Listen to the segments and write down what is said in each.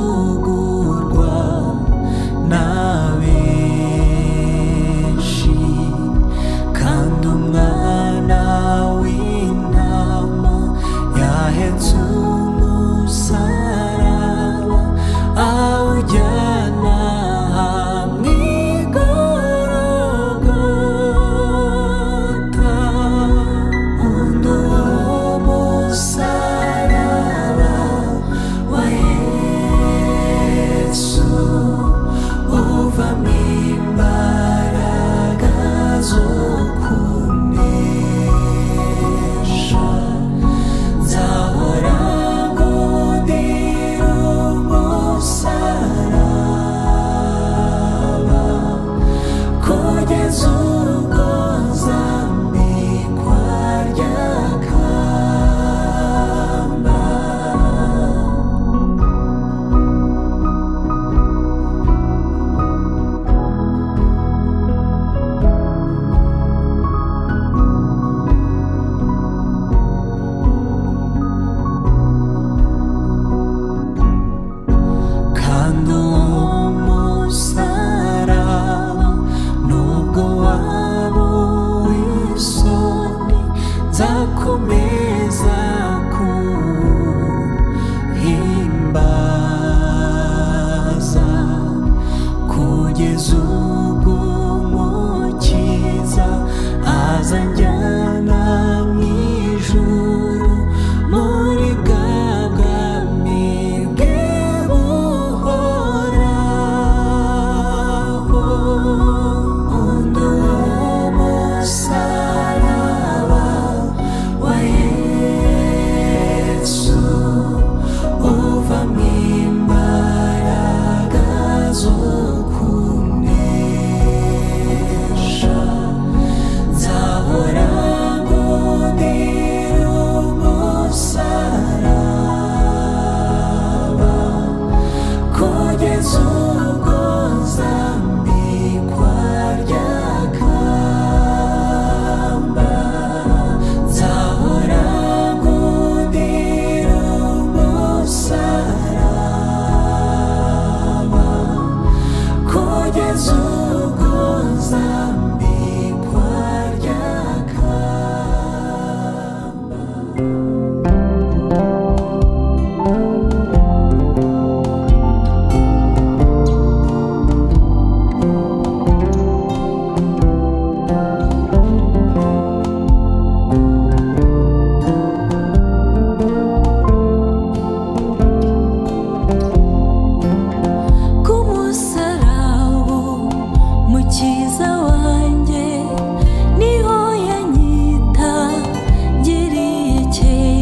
Usuzugurwa na benshi, kandi umwana w'intama yahetse umusaraba awujyana hamwe i Golgotha. Undi uwo musaraba wa Yesu uvamo imbaraga zo kunesha, nzahora ngundira umusaraba kugeza ubwo nzambikwa rya kamba. Kandi uwo musaraba nubwo waba uw'isoni, nzakomeza kuhimbaza kugeza ubwo Umukiza azanjyana mu ijuru muri bwa bwami bwe buhoraho. Undi uwo musaraba wa Yesu uvamo imbaraga zo kunesha, nzahora ngundira umusaraba kugeza ubwo nzambikwa rya kamba. Nzahora ngundira umusaraba kugeza ubwo nzambikwa rya kamba. Ku musaraba mukiza wanjye niho yanyita ngiriye kera.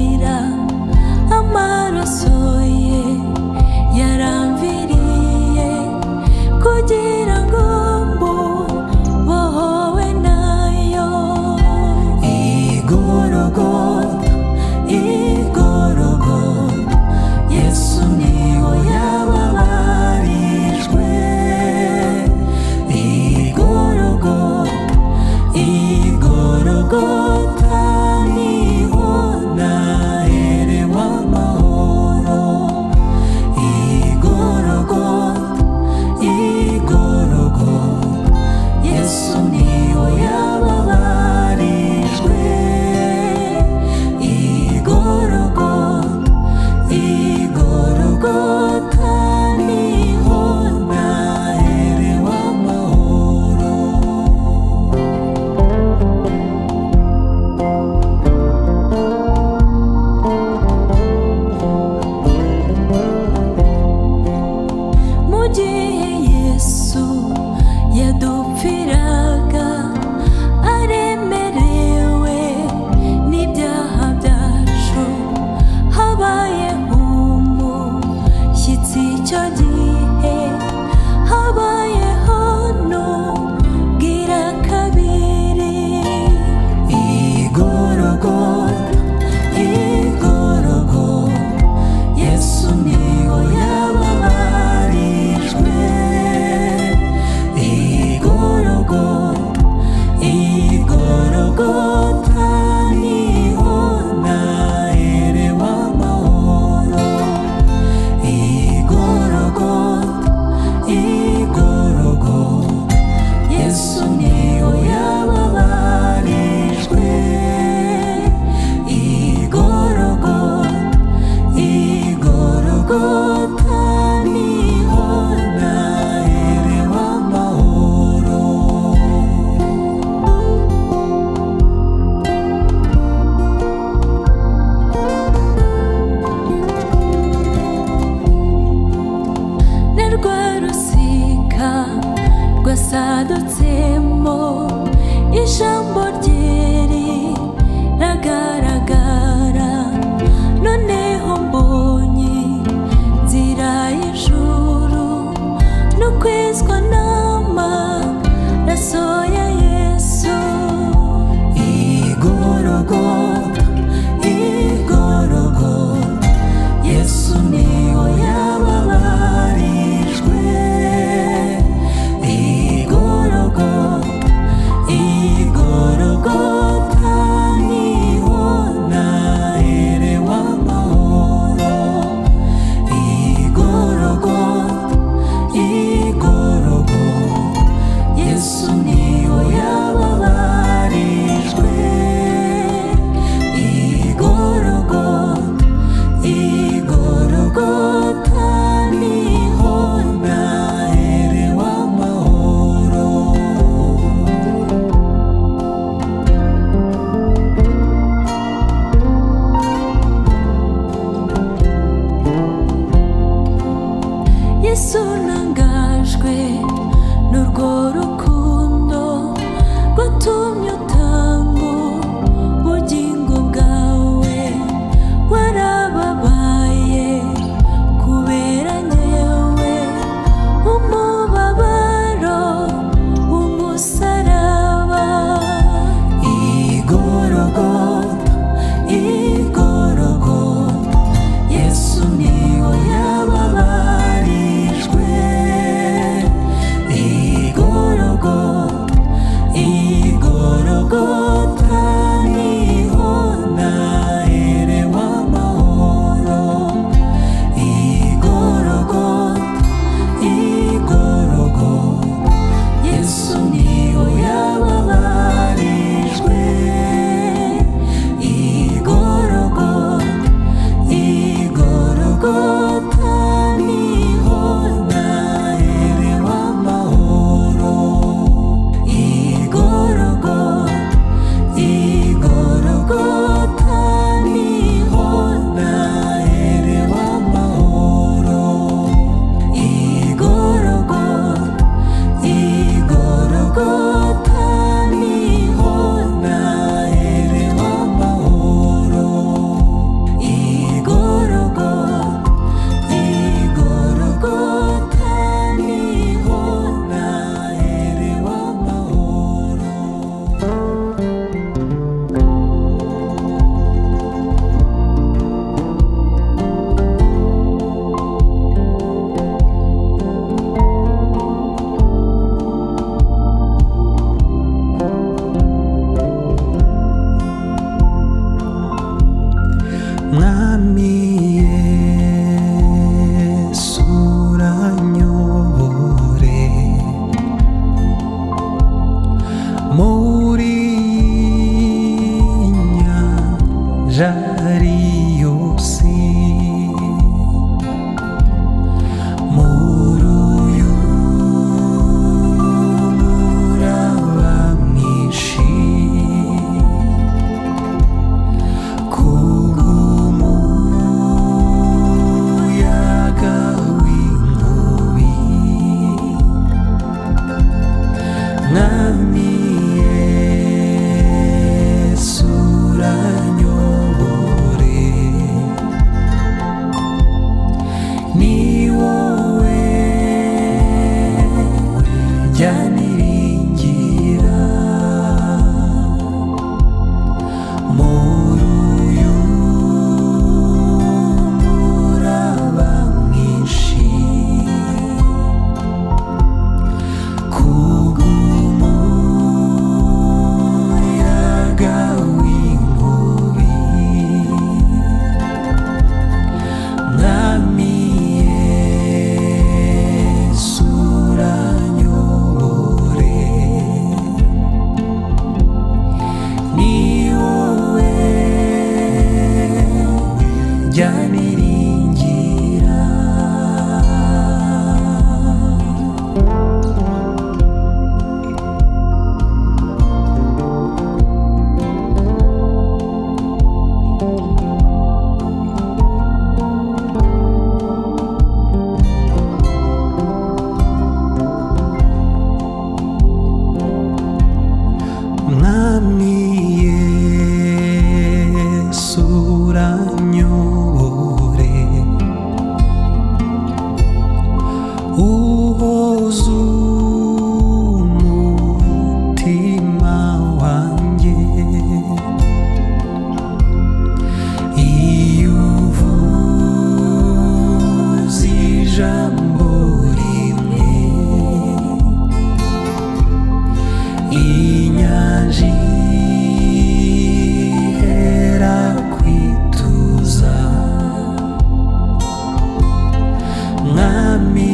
Mwami Yesu uranyobore muri nyanja yose, muri uyu muraba mwinshi, kubw'umuyaga w'inkubi. Mwami Yesu uranyobore, ni wowe njya niringira muri uyu muraba mwinshi, kubw'umuyaga w'inkubi. Mwami Yesu uranyobore, ni wowe njya niringira. Mwami Yesu uranyobore, uhoze umutima wanjye, iyo uvuze ijambo rimwe, inyanja ihera kwituza. Mwami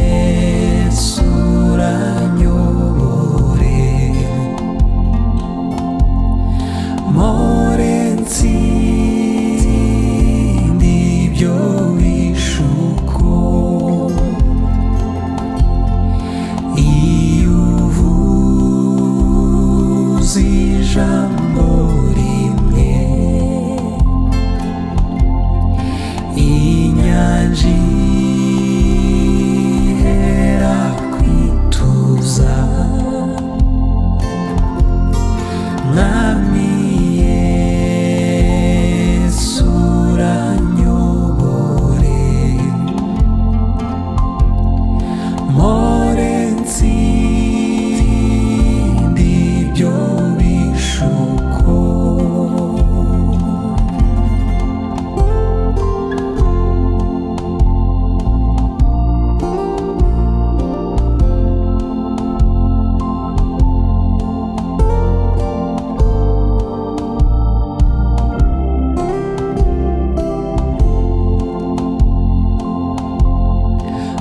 Yesu uranyobore, mpore ntsinde ibyo bishuko, iyo uvuze ijambo rimwe, inyanja ihera kwituza. Mwami Yesu uranyobore, mpore ntsinde ibyo bishuko.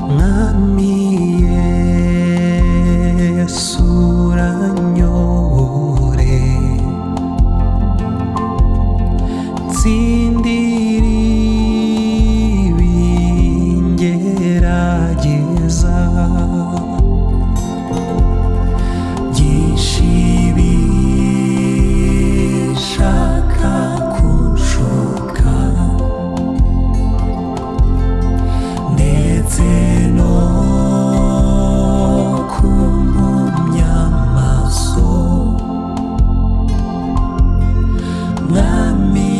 Mwami Yesu uranyobore, ntsindire ibingerageza byinshi bishaka kunshuka, ndetse no kumpumya amaso. Mwami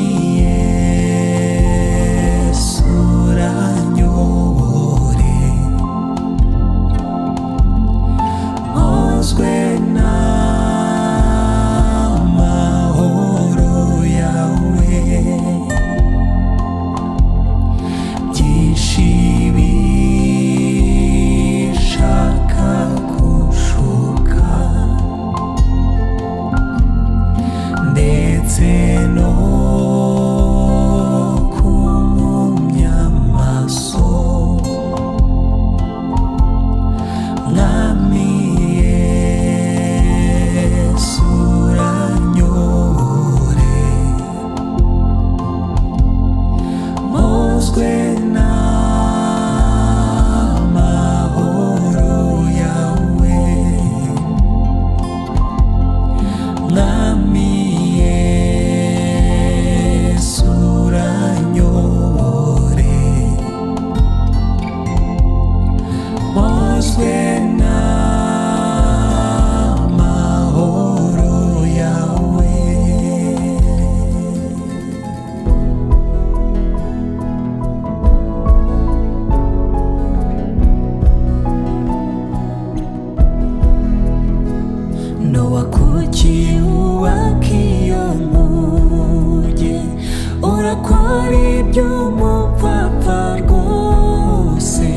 iby'umupfapfa rwose.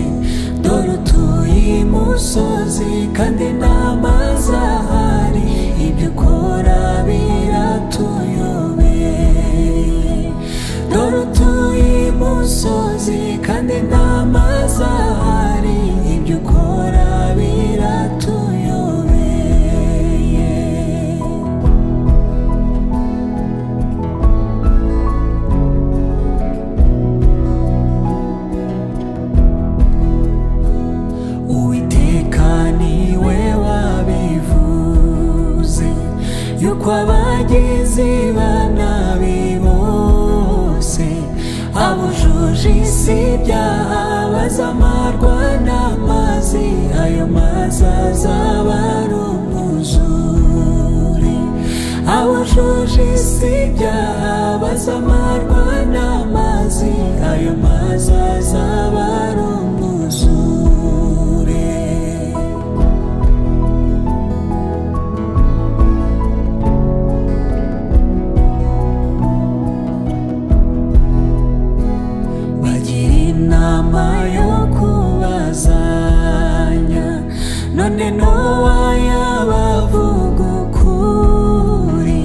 Dore utuye imusozi kandi nta mazi ahari, ibyo ukora biratuyobeye. Dore utuye imusozi kandi nta mazi ahari, ibyo ukora biratuyobeye. Uwiteka niwe wabivuze yuko abagizi ba nabi bose abujuje isi ibyaha bazamarwa n'amazi, ayo mazi azaba ari umwuzure. Abujuje isi ibyaha bazamarwa n'amazi, ayo mazi azaba ari umwuzure. Bagira inama yo kubazanya, none Nowa yabavuga ukuri,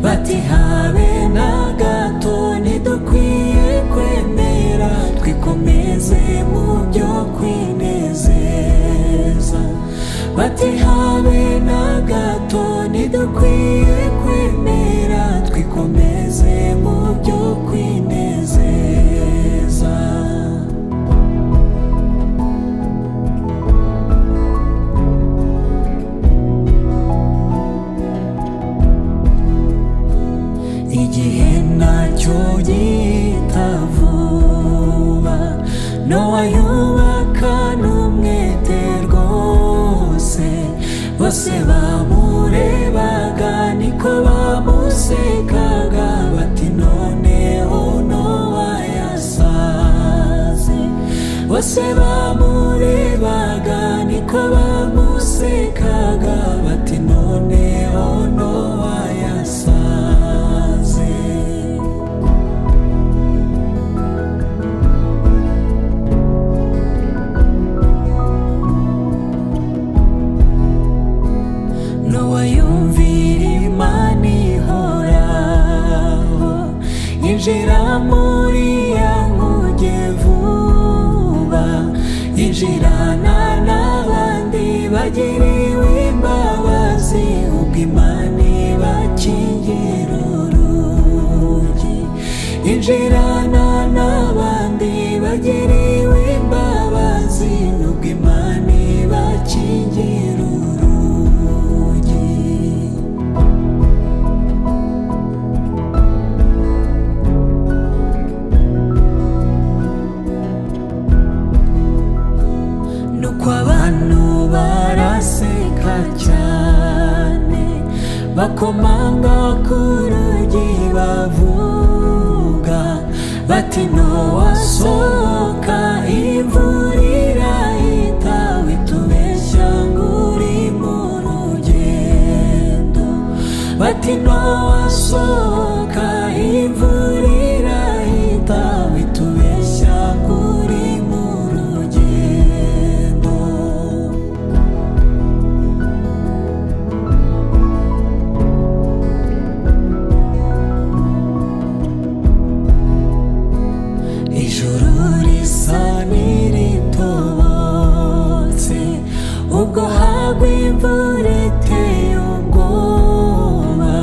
bati habe na gato ntidukwiye kwemera, twikomeze mu byo kwinezeza. Bati habe na gato ntidukwiye kwemera, twikomeze mu byo kwinezeza. Igihe nacyo gihita vuba, Nowa yubaka n'umwete rwose, bose bamurebaga niko bamusekaga, bati noneho Nowa yasaze. Bose bamurebaga niko bamusekaga, bati noneho Nowa yasaze. Nowa yumvira Imana ihoraho, yinjira muri ya nkuge vuba, yinjirana n'abandi bagiriwe imbabazi, ubwo Imana ibakingira urugi. Yinjirana n'abandi bagiriwe imbabazi, ubwo Imana ibakingira urugi. Nuko abantu baraseka cyane, bakomanga ku rugi bavuga bati Nowa sohoka, imvura irahita, witubeshya ngo uri mu rugendo. Bati Nowa sohoka, imvura irahita, witubeshya ngo uri mu rugendo. Ijuru risa n'iritobotse, ubwo hagwa imvura iteye ubwoba,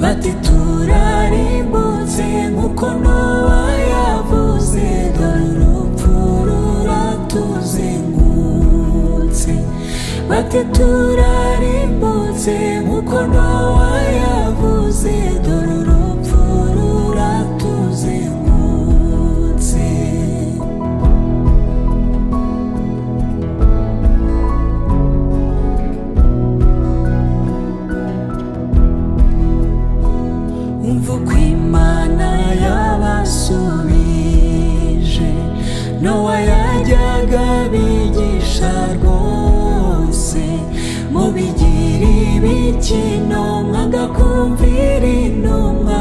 bati turarimbutse nk'uko Nowa yavuze, dore urupfu ruratuzengutse. Bati turarimbutse nk'uko Nowa yavuze, dore urupfu ruratuzengutse. Umva uko Imana yabasubije, Nowa yajyaga abigisha rwose, mubigira ibikino mwanga kumvira intumwa.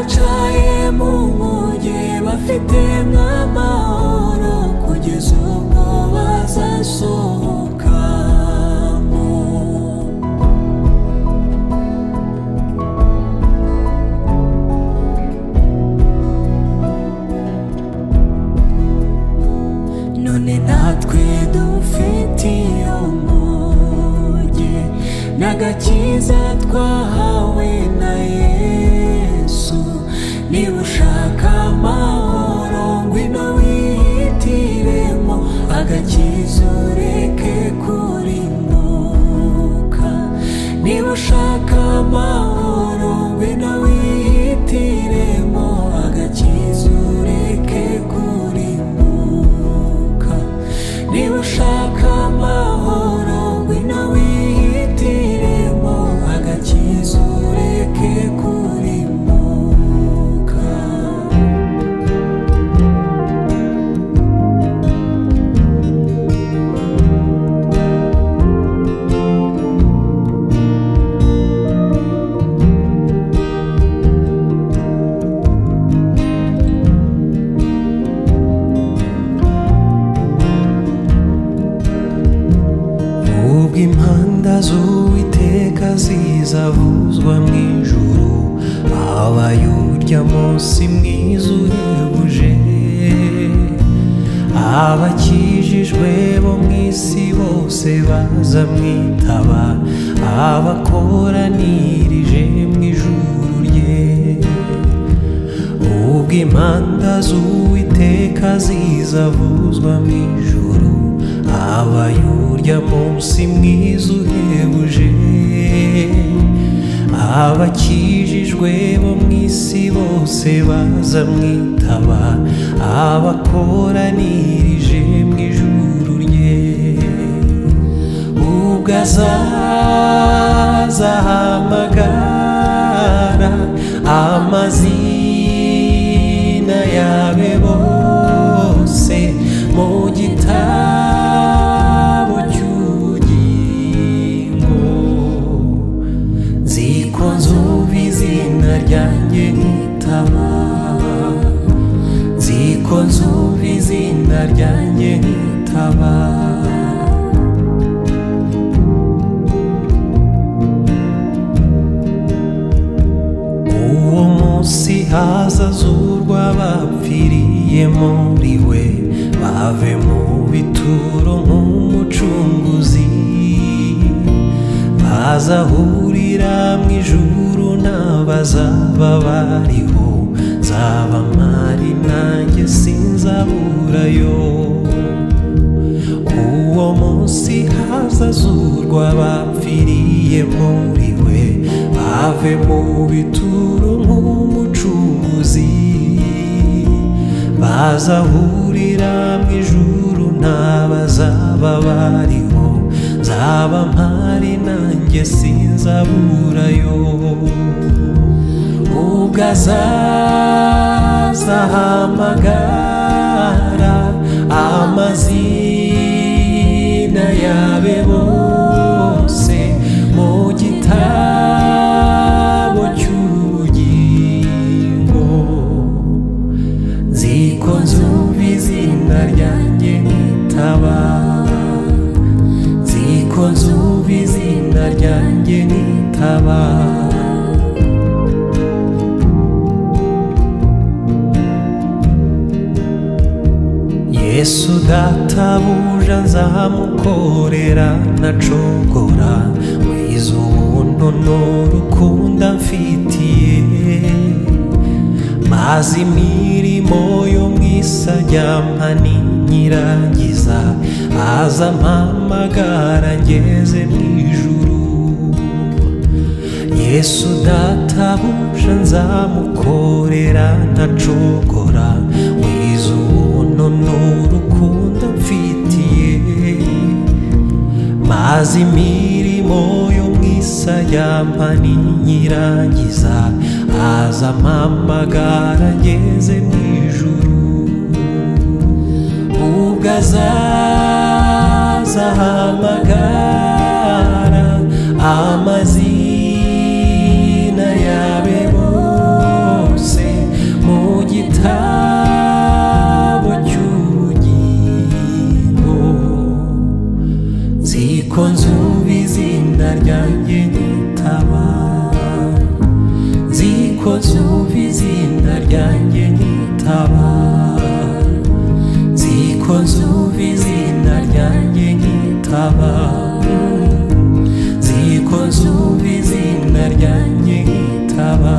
Abicaye mu nkuge bafite amahoro kugeza ubwo bazasohokamo. None natwe dufite iyo nkuge n'agakiza twahawe na Yesu. Niba ushaka amahoro ngwino wihitiremo agakiza ureke kurimbuka. Niba ushaka amahoro ngwino wihitiremo agakiza ureke kurimbuka. Niba ushaka amahoro ngwino wihitiremo agakiza ureke kurimbuka. Ubwo impanda z'Uwiteka zizavuzwa mu ijuru, abaye urya munsi mwiza uhebuje. Abakijijwe bo mu isi bose bazamwitaba, abakoranirije mu ijuru rye. Ubwo impanda z'Uwiteka zizavuzwa mu ijuru, abaye urya munsi mwiza uhebuje. Abakijijwe bo mu isi bose bazamwitaba, abakoranirije mu ijuru rye. Ubwo azaza ahamagara amazina yabe bose mu gitabo cy'ubugingo, nziko nzumva izina ryanjye nkitaba, nziko nzumva izina ryanjye nkitaba. Uwo munsi hazazurwa abapfiriye muri we, bave mu bituro nk'umucunguzi. Bazahurira mu ijuru n'abazaba bariho, nzaba mpari nanjye sinzaburayo. Uwo munsi hazazurwa abapfiriye muri we, bave mu bituro nk'umucunguzi. Bazahurira mu ijuru n'abazaba bariho, nzaba mpari nanjye sinzaburayo. Ubwo azaza ahamagara amazina yabe bose mu gitabo cy'ubugingo, nziko nzumva izina ryanjye nkitaba, nziko nzumva izina ryanjye nkitaba. Yesu databuja nzamukorera ntacogora, mwiza ubuntu n'urukundo amfitiye. Maze imirimo yo mu isi ajyampa ninyirangiza, aza ampamagara ngeze mu ijuru. Yesu databuja nzamukorera ntacogora, mwiza ubuntu n'urukundo amfitiye. Maze imirimo yo mu isi ajyampa ninyirangiza, aza ampamagara ngeze mu ijuru. Ubwo azaza ahamagara amazina yabe bose ryanjye nkitaba, nziko nzumva izina ryanjye nkitaba, nziko nzumva izina ryanjye nkitaba,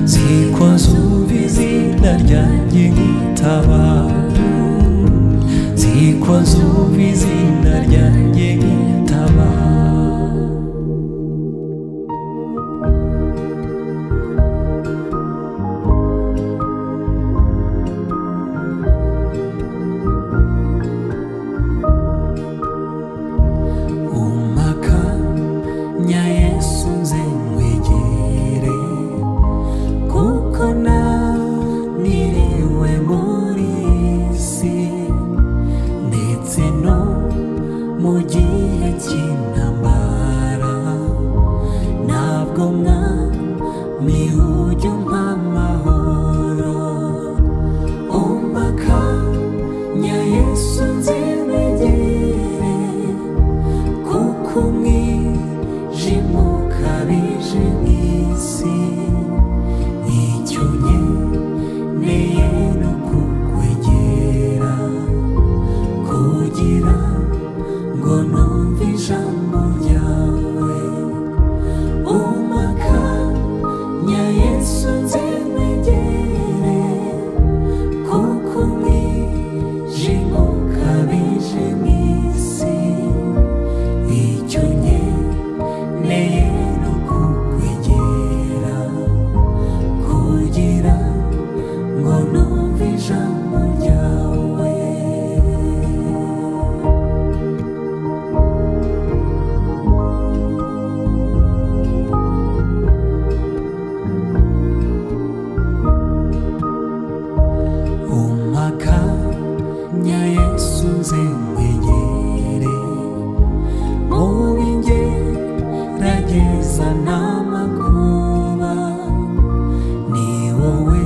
nziko nzumva izina ryanjye nkitaba, nziko nzumva izina ryanjye nkitaba. Umakanya Yesu nze nkwegere, kuko naniriwe muri iyi si, ndetse no mu gihe cy'intambara, ntabwo mwami ujya umpa amahoro. Umakanya Yesu nze nkwegere, kuko umwijima ukabije mw'isi, icyo nkeneye ni ukukwegera, kugira ngo numve ijambo ryawe. Umakanya Yesu nze nkwegere, kuko umwijima ukabije mw'isi, icyo nkeneye ni ukukwegera, kugira ngo numve ijambo ryawe. Umakanya Yesu nze nkwegere, mu bingerageza n'amakuba, ni wowe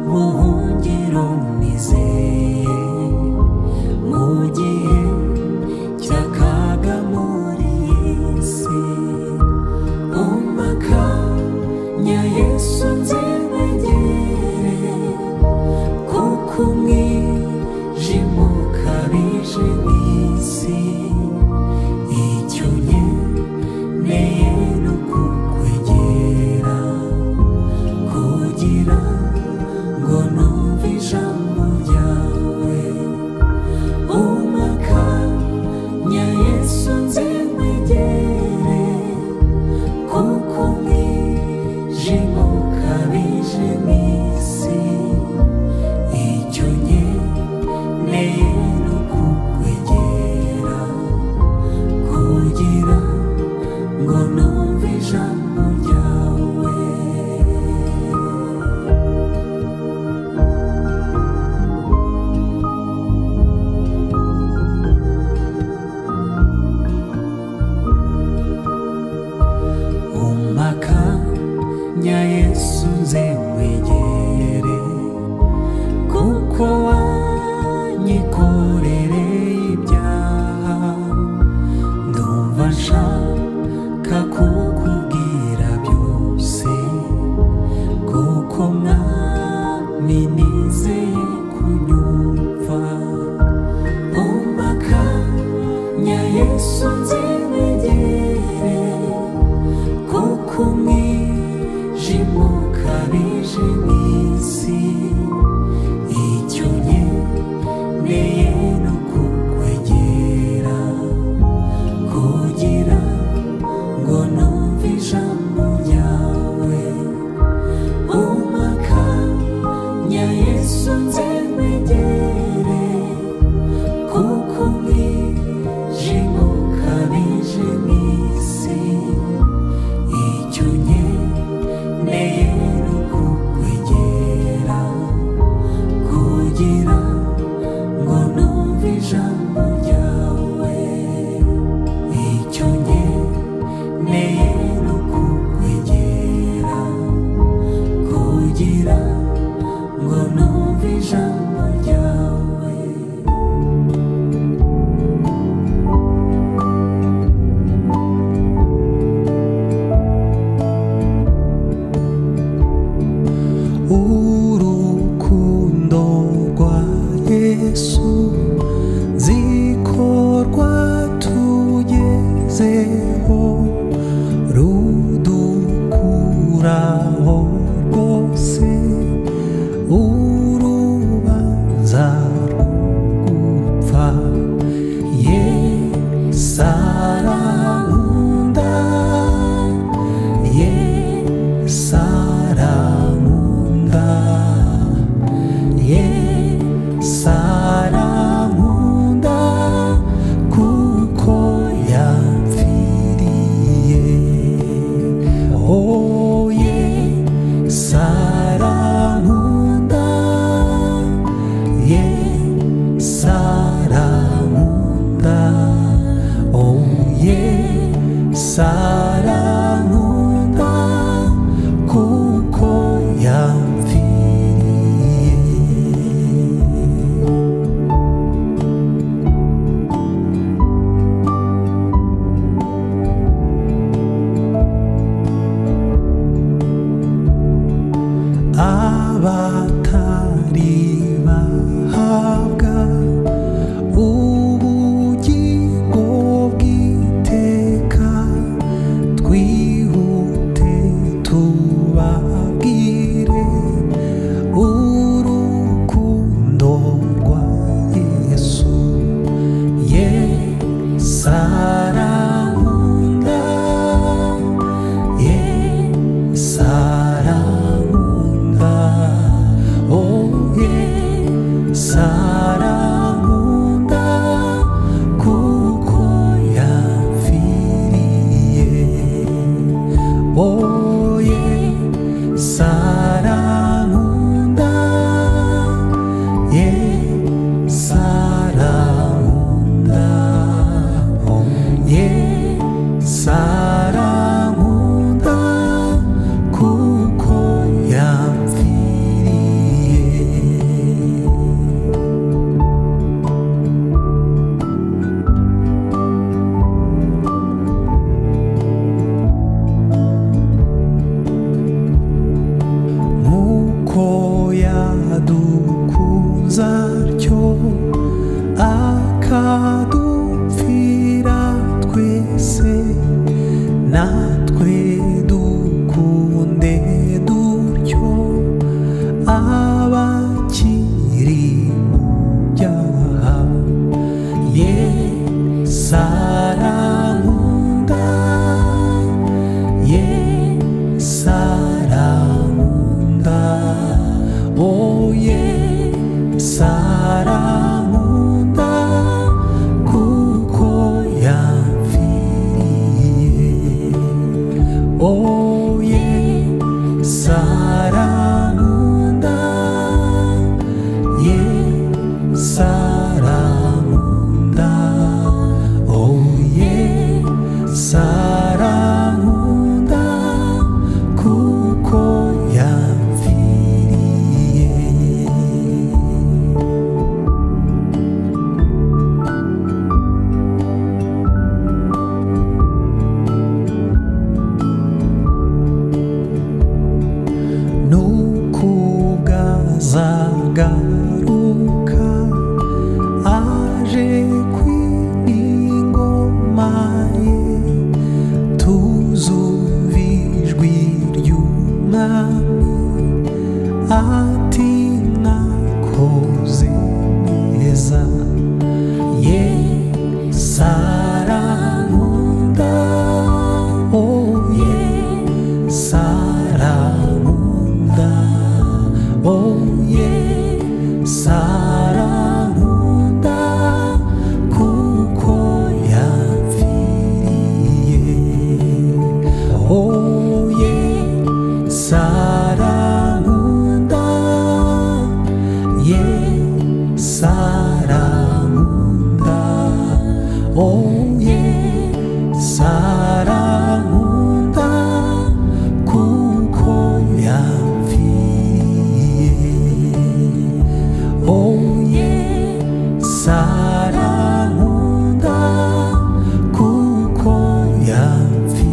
buhungiro nizeye, mu gihe cy'akaga muri iyi si. Umakanya Yesu nze nkwegere, kuko umwijima ukabije mw'isi, icyo nkeneye ni ukukwegera, kugira ngo numve ijambo ryawe. Umakanya Yesu nze nkwegere, kuko umwijima ukabije mw'isi, icyo nkeneye ni ukukwegera, kugira ngo numve ijambo ryawe. Umakanya Yesu nze nkwegere, kuko wanyikorereye ibyaha, ndumva nshaka kukubwira byose, kuko mwami nizeye kunyumva. Umakanya Yesu nze nkwegere, kuko umwijima ukabije mw'isi, icyo nkeneye ni ukukwegera, kugira ngo numve ijambo ryawe. Umakanya Yesu nze nkwegere, kuko umwijima ukabije mw'isi, icyo nkeneye ni ukukwegera, kugira ngo numve ijambo ryawe. Icyo nkeneye ni ukukwegera, kugira ngo numve ijambo ryawe. Urukundo rwa Yesu zikorwa tugezeho, rudukuraho rwose urubanza rwo gupfa. Yesu arankunda, Yesu arankunda, Yesu arankunda kuko yapfiriye. Oh, Yesu arankunda, Yesu arankunda, oh, Yesu arankunda kuko yapfiriye. Abatari bahabwa ubugingo bw'iteka, twihute tubabwire urukundo rwa Yesu. Yesu arankunda, Yesu arankunda, oh, Yesu arankunda kuko yapfiriye. Oh, Yesu arankunda, Yesu arankunda, oh, Yesu arankunda kuko yapfiriye. Nk'uko yadukunze atyo akadupfira twese, natwe dukunde dutyo abakiri mu byaha. Yesu arankunda, Yesu arankunda, oh, Yesu arankunda kuko yapfiriye. Oh, Yesu arankunda, Yesu arankunda, oh, Yesu arankunda kuko yapfiriye. Nukugazagaruka aje kw'ingoma ye, tuzumva ijwi ry'umwami ati mwakoze neza. Yesu arankunda, oh, Yesu arankunda, oh, Yesu arankunda kuko yapfiriye. Oh, Yesu arankunda, Yesu arankunda, oh, Yesu arankunda kuko yapfiriye. Oh, Yesu arankunda kuko yapfiriye.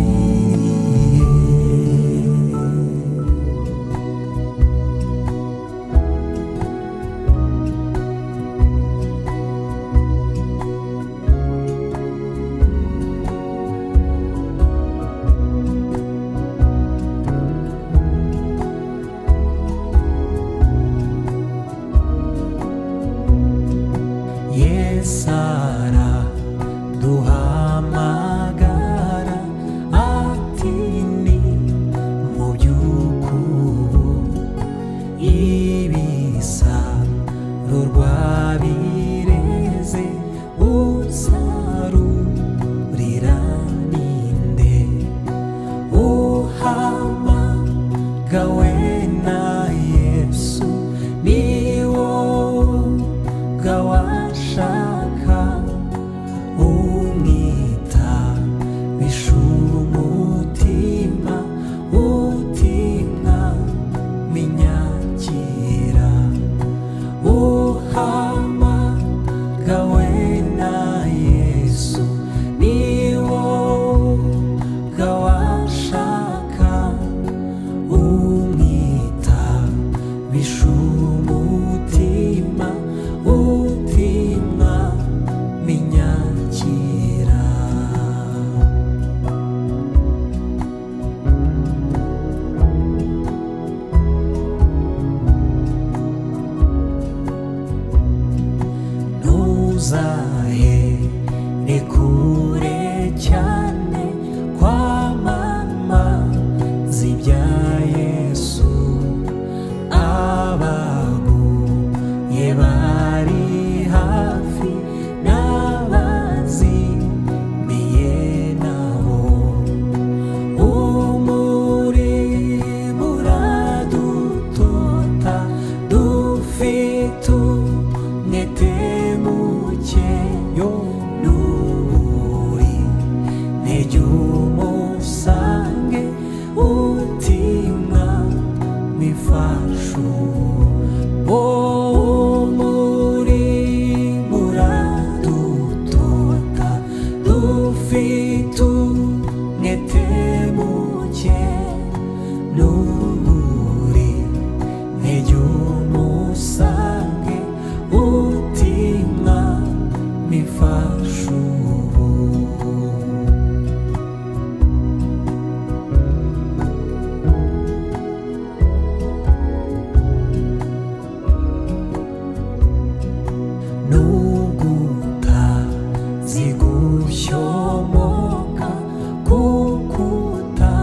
mfasha umurimo uradutota dufite umwete muke n'uburi ntege umusange utimwa mifasha ubu. Nuguta zigushomoka kukuta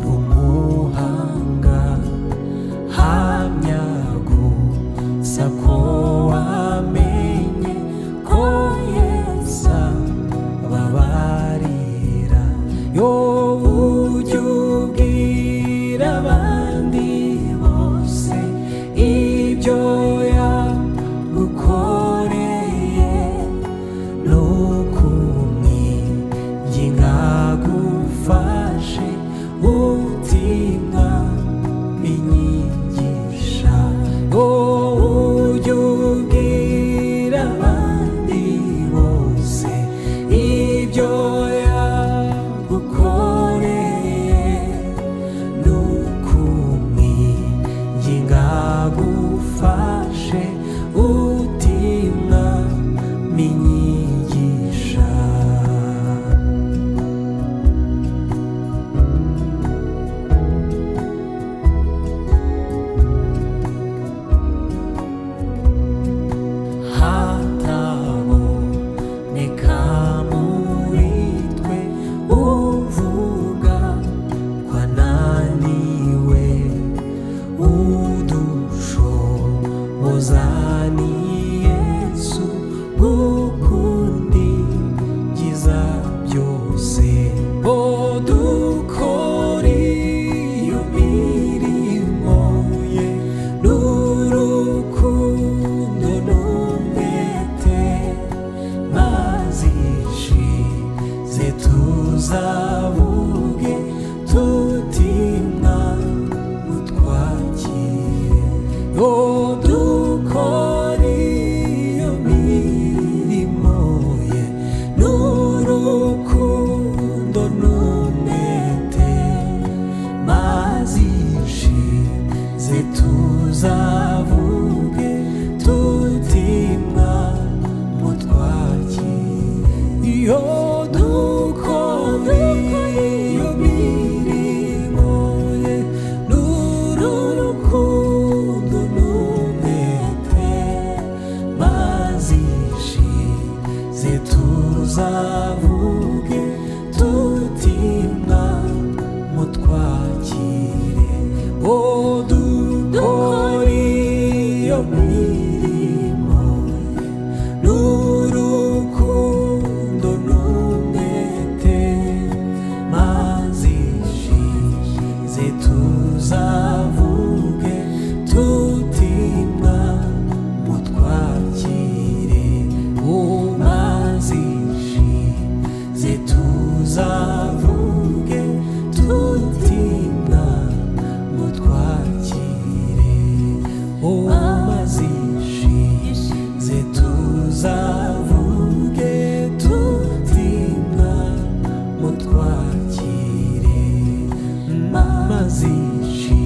rumuhanga hamya gusa ko wamenye ko Yesu ababarira. Yo ujye ubwira abandi bose ibyo yagukoreye nukumwinginga agufashe utimwa inyigisha. Ujye ubwira abandi bose ibyo yagukoreye nukumwinginga agufashe utimwa inyigisha. Hataboneka muri twe uvuga ko ananiwe udushoboza ni Yesu gukunda ibyiza byose. Dukora iyo mirimo ye n'urukundo n'umwete maze ishize tuzavuge tutimwa mutwakire. Dukora iyo mirimo ye n'urukundo n'umwete maze ishize tuzavuge tutimwa mutwakire. Iyo dukora iyo mirimo ye n'urukundo n'umwete maze ishize tuzavuge tutimwa mutwakire. Dukora iyo mirimo ye n'urukundo n'umwete maze ishize tuzavuge tutimwa mutwakire. Maze ishize tuzavuge tutimwa mutwakire. Maze ishize tuzavuge tutimwa mutwakire. Maze ishize